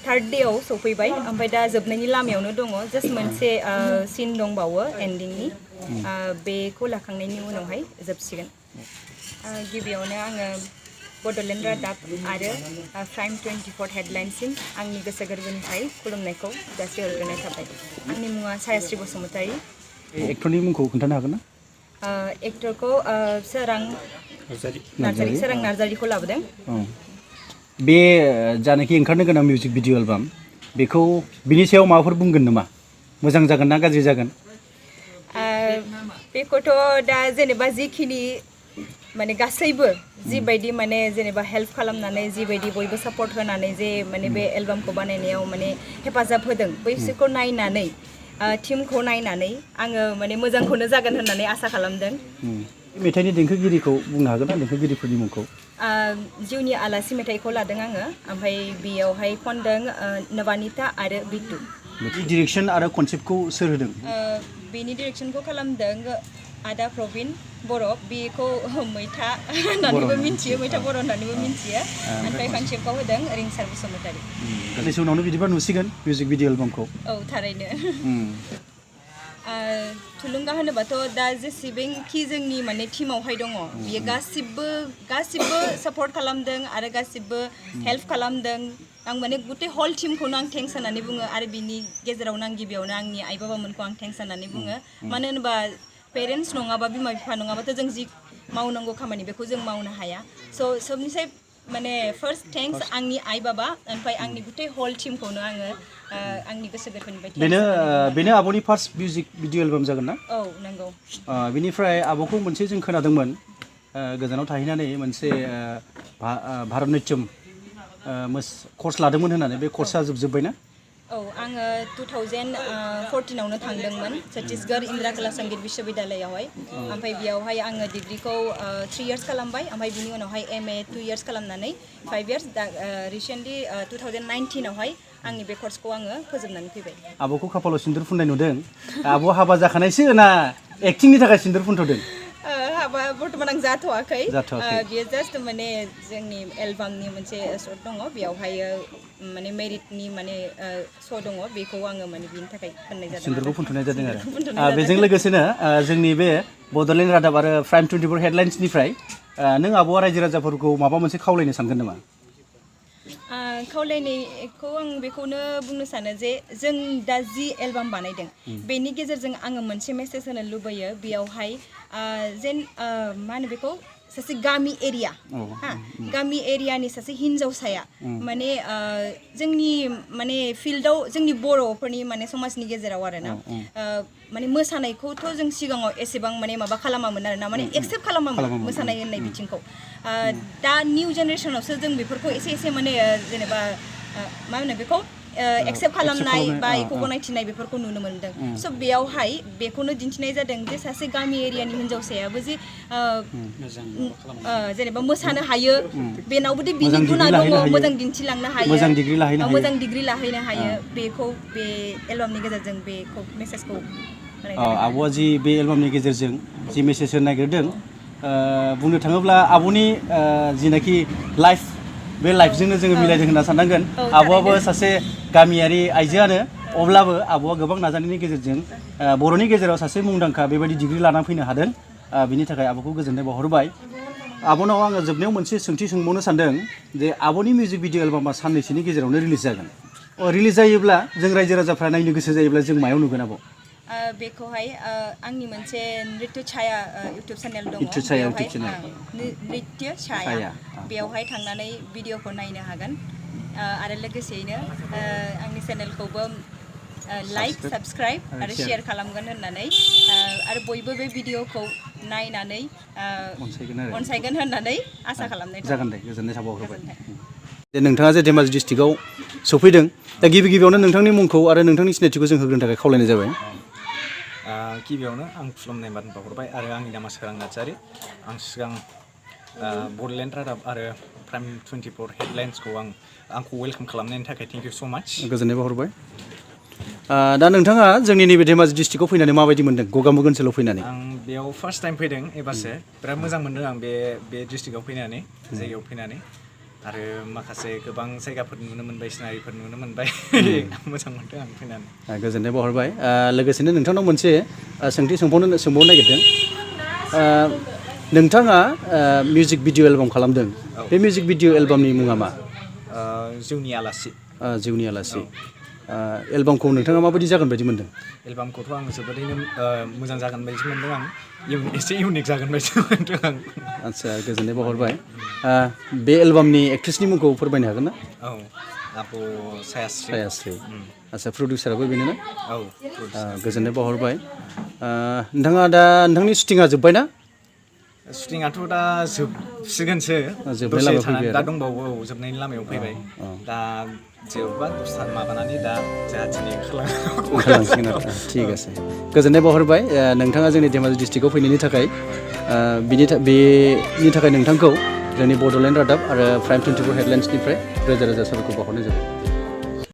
3rd डेआव सफैबाय ओमफ्राय दा जोबनायनि लामायावनो दङ जास्ट मोनसे सिन दंबावो एन्डिंनि बेखौ लाखांनायनि उनावहाय जोबसिगोन गिबियावनो आङो बड'लेण्ड रादाब आरो प्राइम 24 हेडलाइनसिम आंनि गोसो गोरबोनिफ्राय खुलुमनायखौ जासिहरग्रोनाय थाबाय आंनि मुङा सायास्रि बसुमतारी एक्टरनि मुंखौ खोन्थानो हागोन ना एक्टरखौ सोरां नार्जारिखौ लाबोदों बे जानाखि ओंखारनो गोनां मिउजिक भिडिअ एलबाम बेखौ बिनि सायाव माबाफोर बुंगोन नामा मोजां जागोन ना गाज्रि जागोन बेखौथ' दा जेनेबा जिखिनि माने गासैबो जिबायदि माने जेनेबा हेल्प खालामनानै जिबायदि बयबो सापर्ट होनानै जे माने बे एलबामखौ बानायनायाव माने हेफाजाब होदों बैसोरखौ नायनानै टीमखौ नायनानै आङो माने मोजांखौनो जागोन होननानै आसा खालामदों मेथाइनि देंखोगिरिखौ बुंनो हागोन ना देंखोगिरिफोरनि मुंखौ जिउनि आलासि मेथाइखौ लादों आङो ओमफ्राय बेयावहाय खनदों नबानिता आरो बिटु डिरेक्सन आरो कनसेप्टखौ सोर होदों बेनि डिरेक्सनखौ खालामदों आदा प्रबिन बर' बेखौ मैथा होननानैबो मिन्थियो मैथा बर' होननानैबो मिन्थियो ओमफ्राय कनसेप्टखौ होदों रिंसार बसुमतारी साननैसो उनावनो बिदिबा नुसिगोन मिउजिक भिडिअ एलबामखौ औ थारैनो थुलुंगा होनोबाथ' दा जेसेबांखि जोंनि माने टिमावहाय दङ बियो गासिबो सापर्ट खालामदों आरो गासिबो हेल्प खालामदों आं माने गुटे हल टिमखौनो आं थेंक्स होननानै बुङो आरो बिनि गेजेरावनो आं गिबियावनो आंनि आइ बाबामोनखौ आं थेंक्स होननानै बुङो मानो होनोबा पेरेन्टस नङाबा बिमा बिफा नङाबाथ' जों जि मावनांगौ खामानि बेखौ जों मावनो हाया स' सबनिसाय माने फार्स्ट थेंक्स आंनि आइ बाबा ओमफ्राय आंनि गुटे हल टिमखौनो आङो आंनि गोसो गोरबोनिफ्राय बेनो आब'नि फार्स्ट मिउजिक भिडिअ एलबाम जागोन ना औ नंगौ बिनिफ्राय आब'खौ मोनसे जों खोनादोंमोन गोजानाव थाहैनानै मोनसे भारत नाट्यम कर्स लादोंमोन होननानै बे कर्सआ जोबजोब्बायना औ आङो 2014आवनो थांदोंमोन छत्तीसगढ़ इन्दिरा कला संगीत विश्वविद्यालयावहाय ओमफ्राय बेयावहाय आङो डिग्रिखौ 3 इयार्स खालामबाय ओमफ्राय बिनि उनावहाय MA 2 इयार्स खालामनानै 5 इयार्स दा रिसेन्टलि 2019आवहाय आंनि बे कर्सखौ आङो फोजोबनानै फैबाय आब'खौ खाफालाव सिन्दुर फुननाय नुदों आब' हाबा जाखानायसो ना एक्टिंनि थाखाय सिन्दुर फुनथ'दों हाबा बर्थमान आं जाथ'वाखै बियो जास्ट माने जोंनि एलबामनि मोनसे सर्ट दङ बेयावहाय माने मेरिटनि माने श' दङ बेखौ आङो माने बिनि थाखाय फुननाय जादों सिन्दुरखौ फुनथ'नाय जादों आरो बेजों लोगोसेनो जोंनि बे बड'लेण्ड रादाब आरो प्राइम 24 हेडलाइन्सनिफ्राय नों आब'आ रायजो राजाफोरखौ माबा मोनसे खावलायनो सानगोन नामा खावलायनायखौ आं बेखौनो बुंनो सानो जे जों दा जि एलबाम बानायदों बेनि गेजेरजों आङो मोनसे मेसेज होनो लुबैयो बेयावहाय जेन मा होनो बेखौ सासे गामि एरिया गामि एरियानि सासे हिन्जावसाया माने जोंनि माने फिल्डआव जोंनि बर'फोरनि माने समाजनि गेजेराव आरोना माने मोसानायखौथ' जों सिगाङाव एसेबां माने माबा खालामामोन आरोना माने एक्सेप्ट खालामामोन मोसानाय होननाय बिथिंखौ दा निउ जेनेरेसनावसो जों बेफोरखौ एसे माने जेनेबा मा होनो बेखौ एक्सेप्ट खालामनाय बा बेखौ गनायथिनाय बेफोरखौ नुनो मोनदों स' बेयावहाय बेखौनो दिन्थिनाय जादों जे सासे गामि एरियानि हिन्जावसायाबो जे जेनेबा मोसानो हायो बेनावबो बिनि गुना दङ मोजां दिन्थिलांनो हायो मोजां डिग्रि लाहैनो हायो बेखौ बे एलबामनि गेजेरजों बेखौ मेसेजखौ आब'आ जि बे एलबामनि गेजेरजों जि मेसेज होनो नागिरदों बुंनो थाङोब्ला आब'नि जिनाखि लाइफ बे लाइफजोंनो जोङो मिलायदों होनना साननांगोन आब'आबो सासे गामियारि आइजोआनो अब्लाबो आब'आ गोबां नाजानायनि गेजेरजों बर'नि गेजेराव सासे मुंदांखा बेबायदि डिग्रि लानानै फैनो हादों बिनि थाखाय आब'खौ गोजोननाय बावहरबाय आब'नाव आङो जोबनायाव मोनसे सोंथि सोंबावनो सानदों जे आब'नि मिउजिक भिडिअ एलबामा साननैसोनि गेजेरावनो रिलिज जागोन रिलिज जायोब्ला जों रायजो राजाफ्रा नायनो गोसो जायोब्ला जों मायाव नुगोन आब' बेखौहाय आंनि मोनसे नृत्य छाया इउटुब चेनेल दङ नृत्य छाया बेयावहाय थांनानै भिडिअखौ नायनो हागोन आरो लोगोसेयैनो आंनि चेनेलखौबो लाइक साबस्क्राइब आरो शेयार खालामगोन होननानै आरो बयबो बे भिडिअखौ नायनानै अनसायगोन होननानै आसा खालामनाय जागोन दे गोजोननाय थाबाय नोंथाङा जे धेमाजि डिस्ट्रिक्टआव सफैदों दा गिबियावनो नोंथांनि मुंखौ आरो नोंथांनि सिनायथिखौ जों होग्रोनो थाखाय खावलायनाय जाबाय गिबियावनो आं खुलुमनाय मान बावहरबाय आरो आंनि नामा सोरां नार्जारि आं सिगां बड'लेण्ड रादाब आरो प्राइम 24 हेडलाइन्सखौ आंखौ वेलकाम खालामनायनि थाखाय थेंक इउ स' माच गोजोननाय बावहरबाय दा नोंथाङा जोंनि नैबे धेमाजि डिस्ट्रिक्टआव फैनानै माबायदि मोनदों गगामुग ओनसोलाव फैनानै आं बेयाव फार्स्ट टाइम फैदों एबारसो बिराद मोजां मोनदों आं बे डिस्ट्रिक्टआव फैनानै जायगायाव फैनानै आरो माखासे गोबां जायगाफोर नुनो मोनबाय सिनारिफोर नुनो मोनबाय मोजां मोनदों आं फैनानै गोजोननाय बावहरबाय लोगोसेनो नोंथांनाव मोनसे सोंथि सोंबावनो नागिरदों नोंथाङा मिउजिक भिडिअ एलबाम खालामदों बे मिउजिक भिडिअ एलबामनि मुङा मा जिउनि आलासि जिउनि आलासि एलबामखौ नोंथाङा माबायदि जागोन बायदि मोनदों एलबामखौथ' आं जोबोरैनो मोजां जागोन बायदि मोनदों आं एसे इउनिक जागोन बायदि मोनदों आं आदसा गोजोननाय बावहरबाय बे एलबामनि एक्ट्रेसनि मुंखौ फोरमायनो हागोन ना औ आब' सायास्रि आदसा प्रडिउसाराबो बेनो ना औ गोजोननाय बावहरबाय नोंथाङा दा नोंथांनि शुटिंआ जोब्बाय ना शुटिंआथ' दा जोबसिगोनसो जोबनाय लामायाव फैबाय दा दंबावो जोबनायनि लामायाव फैबाय दा जेबा दस्रा माबानानै दा जोंहा दिनै ओंखारलांसिगोन आरो थिग আছে गोजोननाय बावहरबाय नोंथाङा जोंनि धेमाजि डिस्ट्रिक्टआव फैनायनि थाखाय बेनि थाखाय नोंथांखौ जोंनि बड'लेण्ड रादाब आरो प्राइम 24 हेडलाइन्सनिफ्राय रोजा रोजा साबायखर बावहरनाय जाबाय